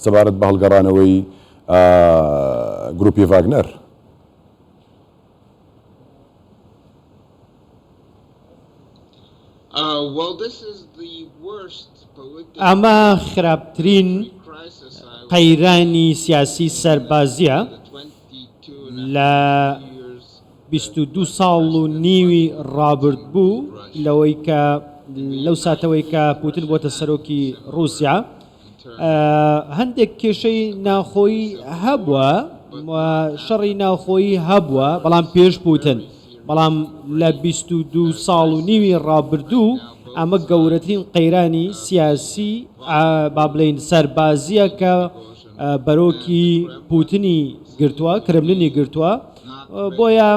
سەبارەت بە هەڵگەڕانەوەی گروپی ڤاگنەر. ئەمە خراپترین قەیرانی سیاسی سەربازییە لە 22 ساڵ و نیوی ڕابردبوو لەوەی کە لەو ساتەوەی کە پوتن بۆتە سەرۆکی ڕووسیا. هەندێک کێشەی ناوخۆیی هەبووە و شەڕی ناوخۆیی هەبووە بەڵام پێش پوتن بەڵام لە 22 ساڵ و نیوی ڕابردوو ئەمە گەورەترین قەیرانی سیاسی با بڵێین سەربازیە کە بەرۆکی پوتنی گرتووە کرملنی گرتووە بۆیە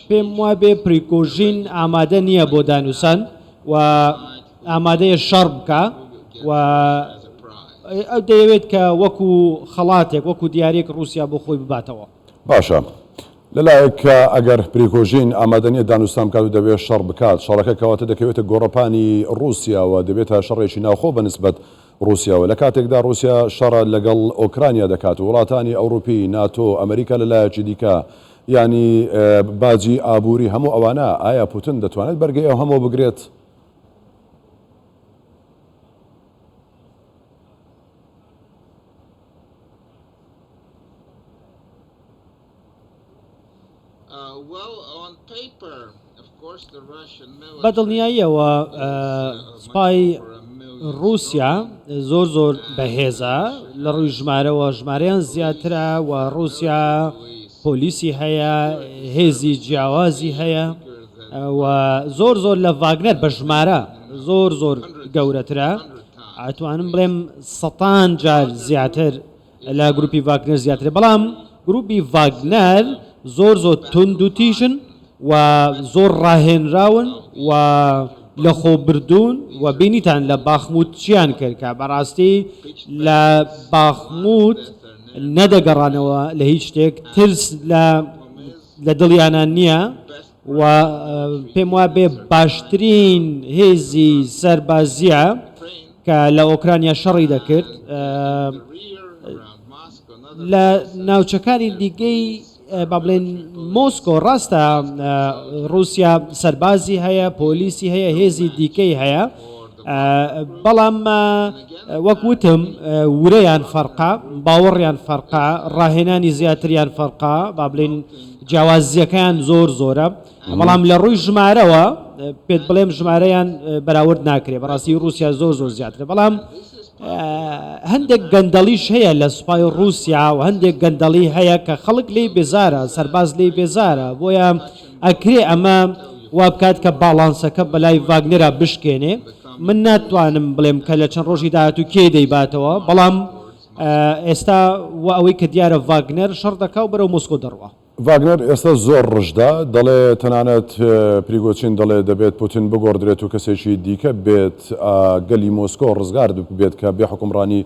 پێم وابێ پریکۆژین ئامادە نییە بۆ دانوسان و ئامادەیە شەڕ بکا و ئەو دەیەوێت کە وەکو خەڵاتێک وەکو دیاریەک ڕووسیا بۆ خۆی بباتەوە. باشە لەلایەک کە ئەگەر پریکۆژین ئامادە نیە دانوستان بکات و دەبێت شەڕ بکات، شەڕەکە کەواتە دەکەوێتە گۆڕەپانی ڕووسیا و دەبێتە شەڕێکی ناوخۆ بە نسبەت ڕووسیاوە لە کاتێکدا ڕووسیا شەڕە لەگەڵ ئۆکرانیا دەکات و وڵاتانی ئەوڕوپی، ناتۆ، ئەمریکا لە لایەکی دیکە یانی باجی ئابووری هەموو ئەوانە ئایا پوتن دەتوانێت بەرگەی ئەو هەموو بگرێت؟ بە دڵنیاییەوە سوپای ڕووسیا زۆر زۆر بەهێزە لە ڕووی ژمارەوە ژمارەیان زیاترە و ڕووسیا پۆلیسی هەیە هێزی جیاوازی هەیە و زۆر زۆر لە ڤاگنەر بە ژمارە زۆر زۆر گەورەترە ئەتوانم بڵێم سەتان جار زیاتر لە گروپی ڤاگنەر زیاترە بەڵام گروپی ڤاگنەر زۆر زۆر توند و تیژن و زۆر ڕاهێنراون و لە خۆ بردوون و بینیتان لە باخموت چیان کرد کە بەڕاستی لە باخموت نەدەگەڕانەوە لە هیچ شتێک ترس لە لە دڵیانا نییە و پێم وابێ باشترین هێزی سەربازیە کە لە ئۆکرانیا شەڕی دەکرد لە ناوچەکانی دیگەی با بڵێن مۆسکۆ ڕاستە رووسیا سەربازی هەیە پۆلیسی هەیە هێزی دیکەی هەیە بەڵام وەک وتم ورەیان فەرقە، باوەڕیان فەرقە، ڕاهێنانی زیاتریان فەرقە، با بڵێین جیاوازییەکەیان زۆر زۆرە، بەڵام لە ڕووی ژمارەوە پێت بڵێم ژمارەیان بەراورد ناکرێ، بەڕاستی ڕووسیا زۆر زۆر زیاترە، بەڵام هەندێک گەندەڵیش هەیە لە سوپای ڕووسیا و هەندێک گەندەڵی هەیە کە خەڵک لێی بێزارە، سەرباز لێی بێزارە، بۆیە ئەکرێ ئەمە وا بکات کە باڵانسەکە بەلای ڤاگنەرا بشکێنێ. من ناتوانم بڵێم کە لە چەند ڕۆژی داهاتوو کێ دەیباتەوە، بەڵام ئێستا و ئەوەی کە دیارە ڤاگنەر شەڕ دەکا و بەرەو مۆسکۆ دەڕوا. ڤاگنەر ئێستا زۆر ڕژدە، دەڵێ تەنانەت پریگۆچین دەڵێ دەبێت پوتین بگۆڕدرێت و کەسێکی دیکە بێت گەلی مۆسکۆ ڕزگار بێت کە بێ حوکمڕانی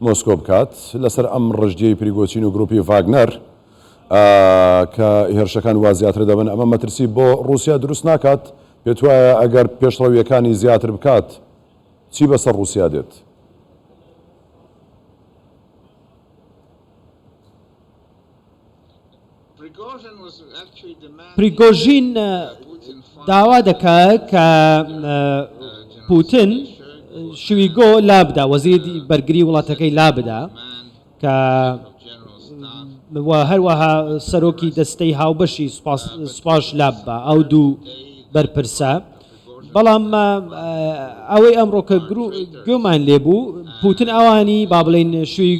مۆسکۆ بکات. لەسەر ئەم ڕژدیەی پریگۆچین و گروپی ڤاگنەر، کە هێرشەکان وا زیاتر دەبن، ئەمە مەترسی بۆ ڕووسیا دروست ناکات؟ پێتوایە ئەگەر پێشڕەوییەکانی زیاتر بکات، چی بەسەر ڕووسیا دێت؟ پریگۆژین داوا دەکات کە پوتن شویگۆ لابدا، وەزیری بەرگری وڵاتەکەی لابدا. کە و هەروەها سەرۆکی دەستەی هاوبەشی سوپاش لاببا ئەو دوو بەرپرسە. بەڵام ئەوەی ئەمڕۆ کە گوێمان لێبوو پوتن ئەوانی با بڵێین شوی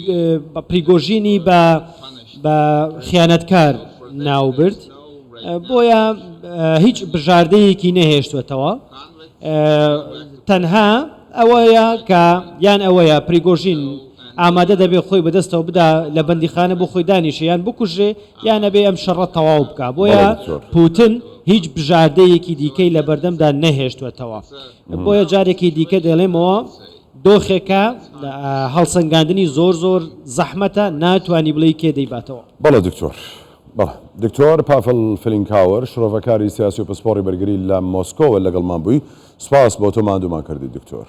پریگۆژینی بە بە خیانەتکار ناوبرد بۆیە هیچ بژاردەیەکی نەهێشتوەتەوە تەنها ئەوەیە کە یان ئەوەیە پریگۆژین ئامادە دەبێ خۆی بەدەستەوە بدا لە بەندیخانە بۆ خۆی دانیشێ یان بکوژرێ یان ئەبێ ئەم شەڕە تەواو بکا بۆیە پوتن هیچ بژاردەیەکی دیکەی لە بەردەمدا نەهێشتوەتەوە بۆیە جارێکی دیکە دەڵێمەوە دۆخێکە هەڵسەنگاندنی زۆر زۆر زەحمەتە ناتوانی بڵێی کێ دەیباتەوە. بەڵێ دکتۆر. بەڵێ. دکتۆر پاڤل فلینکاوەر، شرۆڤەکاری سیاسی و پسپۆڕی بەرگری لە مۆسکۆوە لەگەڵمان بووی. سوپاس بۆ تۆ ماندوومان کردی دکتۆر.